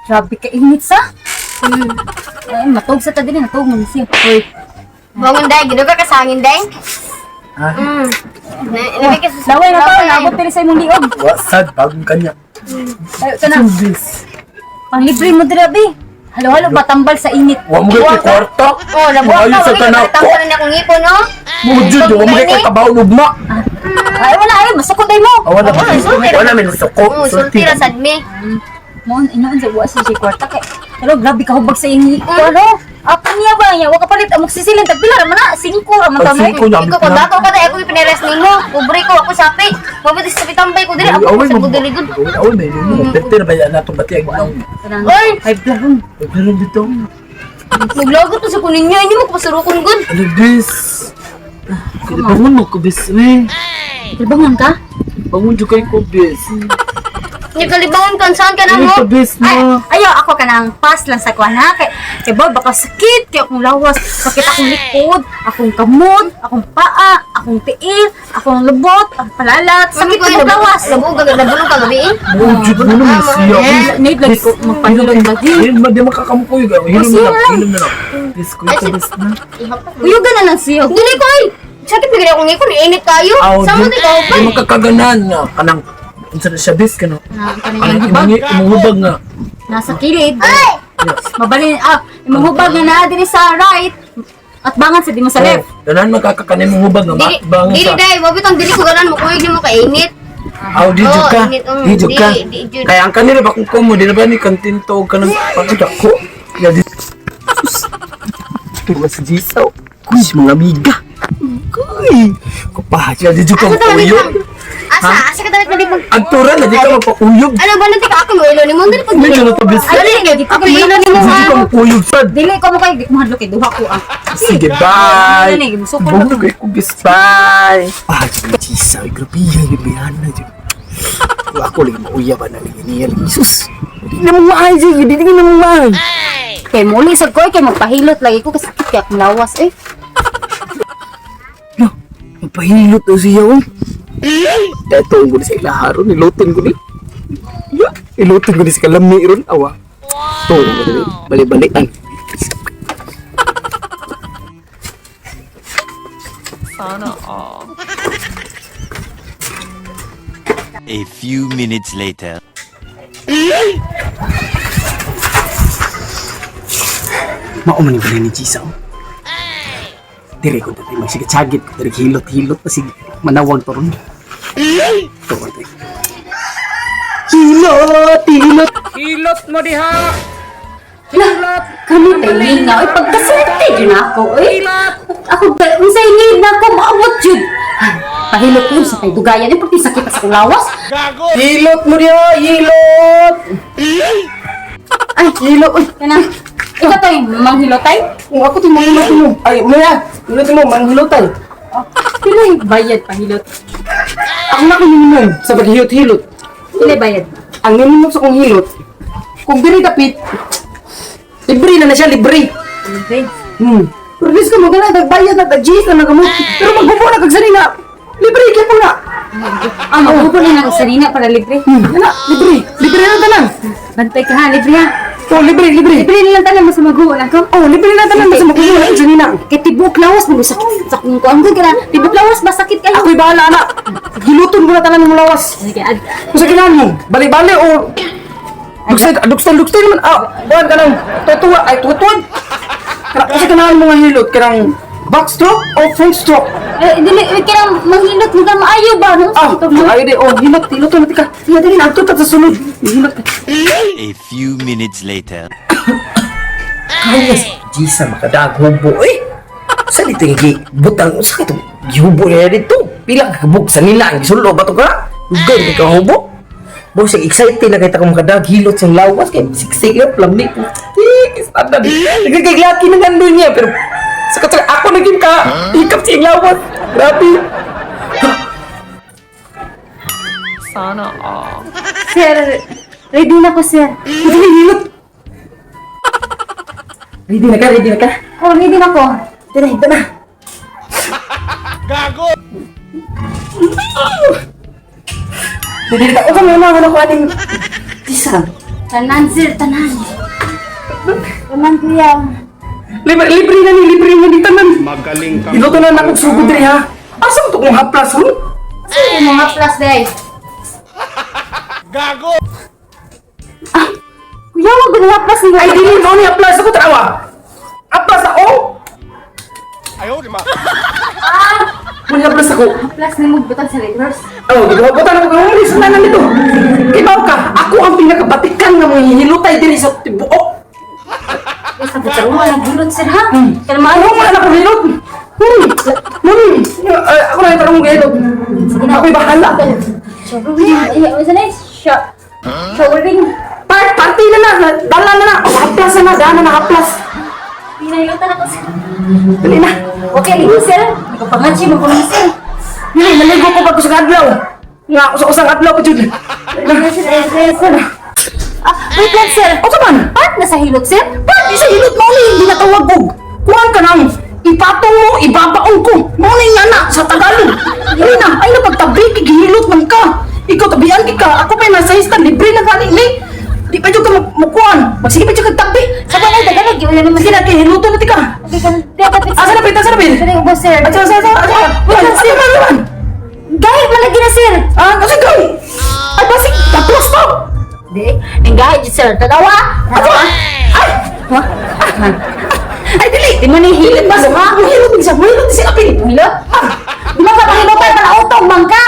Grabe ka init sa. Ay, matug sa ta dili natug man siya. Hoy, Bangon day, ginuga ka sa hangin day. Ha? Na ka sa laway na to, nabot diri sa imong liog. Wa sad bagong kanya. Ay, kana. Panglibre mo dira be. Halo-halo batambal sa init. Wa mo kay kwarta. Oh, nabuang Maayo ka, sa wala tanak ka ko. tampan na akong ngipon, no? Mo jud wa mo kay kabaw ugma. Ay, wala ay, masukod ay mo. Awa na ba? Oh, sulti. Wala min suko. Oo, sulti ra sad mi. Mo inoon sa wa sa si kwarta kay. Hello, grabe ka hubag sa init. Ano? Apa niya ba niya? Wa ka palit amok sisilin tag pila ra man na? 5 ra man Tag ta. singko na. Ikaw kung dato ka day, ako ipinares nimo. Pobre ko, ako sapi. Mabot sa pitambay ko diri, ako sa budiligod. Away may lumo. Perte na ba yan natong bati ang naong. Oy, Ay, blahon. Meron dito. naglagot to sa kunin niyo, inyo mo pasurukon gud. Ano bis? Bangon mo ko bis eh. Libangan ka? Bangon jud kay ko bis. Nya kalibangon kan saan ka na Ay mo? ko bis na. Ayaw, ako ka nang pass lang sa kuan ha. Kay, kay ba, baka sakit. Kay akong lawas, sakit akong likod, akong kamot, akong paa, akong tiil, akong lubot, ang palalat. Sakit akong lawas. Labo ka, nabulong ka gabi eh. Mo jud mo naman siya. Need lagi ko magpahilot lagi. Hindi ma di makakamukoy ga. Hilom na lang, hilom na lang. Bis ko ito bis na. Uyugan na lang siya. Dili ko ay. Sakit bigay akong ngipon, init kayo. Aw, Sama di di ka di makakaganan nga kanang unsa na siya bis kano. Kanang Hubag. imong imong hubag nga. Nasa kilid. Mabalin, imong hubag nga naa diri sa right. At bangan sa di mo sa left. Oh, Tanan makakakanin mong hubag nga Dili, matbang dili sa. day, mabit ang dili ko ganan mo kuyog nimo ka init. Aw, di jud Oh, ka. init, Di jud ka. di jud. Kaya ang kanila ba kung kumo di na ba ni kantinto og kanang pagdak ko. Ya di. Tuwa si Jisaw. Kuy, mga amiga. Kuy. Kupahat. Ya di jud ka Asa ta mauyog. Asa, asa ka damit malibog? Agtura na di ka mapauyog. Ano ba nanti ka ako mo ilo nimo dili pag Medyo na to bis. Ano dili ako ilo nimo Di ha. jud ka mapauyog sad. Dili ko mo kay di ko mahadlok kay duha ko ah. Sige, bye. Ano ni, musukol Bangon kay ko bis. Bye. Ah, si Jisaw. Grabe yan. Yung bihana dyan. Kung ako lagi mauya ba na lagi niya. Lagi, sus. Hindi na mo mahay, Jig. Hindi na mo mahay. Kay muli sad ko eh, kay magpahilot lagi ko kasi sakit kay akong lawas eh. No, magpahilot daw siya, oh. Dato ko ni sa ilaharo. Nilutin ko ni. Ya, ilutin ko ni sa kalami ron. Awa. Tuong ko ni. Bali-balian. A few minutes later. Mao man yung ni Jisa. Oh. Dire ko dati magsigatsagit ko dire hilot-hilot pa sige manawag to ron. Ito ko dati. Hilot, hilot. Hilot mo diha! Kani tay nga oy pagkaswerte jud na ako oy. Ako ba unsay need na ako maabot jud. Ay, pahilot ko sa kay dugayan eh pati sakit sa akong lawas. Hilot mo diha, hilot. Ay, Hilot. Uy, kana. Ikaw tay manghilotay? kung ako to manghilot mo. Ay, maya, hilot mo manghilotan. Pila yung bayad pahilot? Ako na kung minimum sa paghilot-hilot. Pila bayad? Ang minimum sa kong hilot, kung diri dapit, libre na na siya, libre. Okay. Pero dis ka mo gana nagbayad na tag na na kamo. Pero magbubo na kag sarina. Libre gyud po na. Ah, magbubo na lang sa nina para libre. Ana, libre. Libre na tanan. Bantay ka ha, libre ha. Oh, libre, libre. Libre na lang tanan mo sa maghuo lang ko. Oh, libre na tanan basta magbubo na kag sarina. Kay tibok lawas mo sakit sa akong kuan ko kana. Tibok lawas ba sakit kayo? Ako'y bahala ana. Giluton ko na tanan mo lawas. Sige, ad, Kung sa kailangan mo, bali-bali o Duksay, duksay, duksay naman. Ah, buwan ka nang tutuwa, ay tutuwan. Kana kung sa kailangan mo nga hilot, kanang backstroke o front stroke. Eh, dili, eh, kaya manghilot mo ka maayo ba? No? Ah, ayo di, oh, hilot, hilot na tika. Iya, dili na, ta sa sunod. Hilot ka. A few minutes later. Kaya si Jisa makadaghubo eh. Sa dito yung butang sa ito gihubo niya dito. Pila ka kabuk sa nila ang gisulo ba to ka? Dugay ni kahubo. Boss, excited na kita kung makadag hilot sa lawas kay siksik ya plamni. Eh, standard. Nagkagay laki ng ando niya pero sa katsa ako naging ka hikap sa iyang lawas. Grabe. Sana all. Sir, ready na ko, sir. Hindi hilot. Ready na ka, ready na ka. Oh, ready na ko. Tara, hita na. Gago! Ready na ka. O kami, mga ko aning Jisa. Tanan, sir, tanan. Tanan, kuya. Libre, libre na ni, libre na ni tanan. Magaling ka. Iluto na na akong sugod diri ha. Asa mo to kung haplas ron? Sir, yung mga plus day. Gago! Ah, Kuya, wag mo plus ni Ay dili mo ni haplas ako tanawa. Haplas ako. Ayaw, di ma. Mo ni haplas ako. Plus ni mo butan sa reverse. Oh, di ko butan ako kung alis na na nito. Kibaw ka, ako ang pinakabatikan nga mga hihilutay diri sa tibuok. Sa butan mo ang gulot, sir, ha? Kaya Ano maayo mo na ako hilot? Ako na yung tarong hilot. Ako'y bahala. Showering. Ay, sa na showering. Party na na, dala na na. Oh, haplas na na, dala na haplas. Pinahilutan ako, sir. Dali na. Okay, ligo, sir. Nagpapangansi mo ko na, sir. Dili, naligo ko pag usang adlaw. Nga, usang adlaw pa jud. Sir, sir, sir, sir. Ah, wait lang, sir. O man? Part na sa hilot, sir? Party sa hilot mo ni hindi natawag og. Kuan ka nang ipatong mo, ibabaon ko. Mo ni nga na sa Tagalog. Dili na, ay na pagtabi gihilot man ka. Ikaw tabian ki ka, ako pa nasa istan libre na gani ni. Di pa jud ka mukuan. Magsige pa jud ka tabi. Sa bagay, Tagalog, wala naman. Sige na kay hiluton na ti ka. Okay, kan, di ako Asa na pit, asa na pit? Dali, ubos, sir. Asa asa asa asa. Wait lang, sir. Asa man man? Gahit malagi na, sir. Ah, kasi gay. Ay basig, tapos pa. Di, ang gahit, sir. Tanawa. Ato ah. Ay. Ay dili. Di mo ni Hilot hilot ba ba? sa mga? Hilot siya, hilot siya kapil. Hilot? Di ba ka pahilutan, pala utong man ka.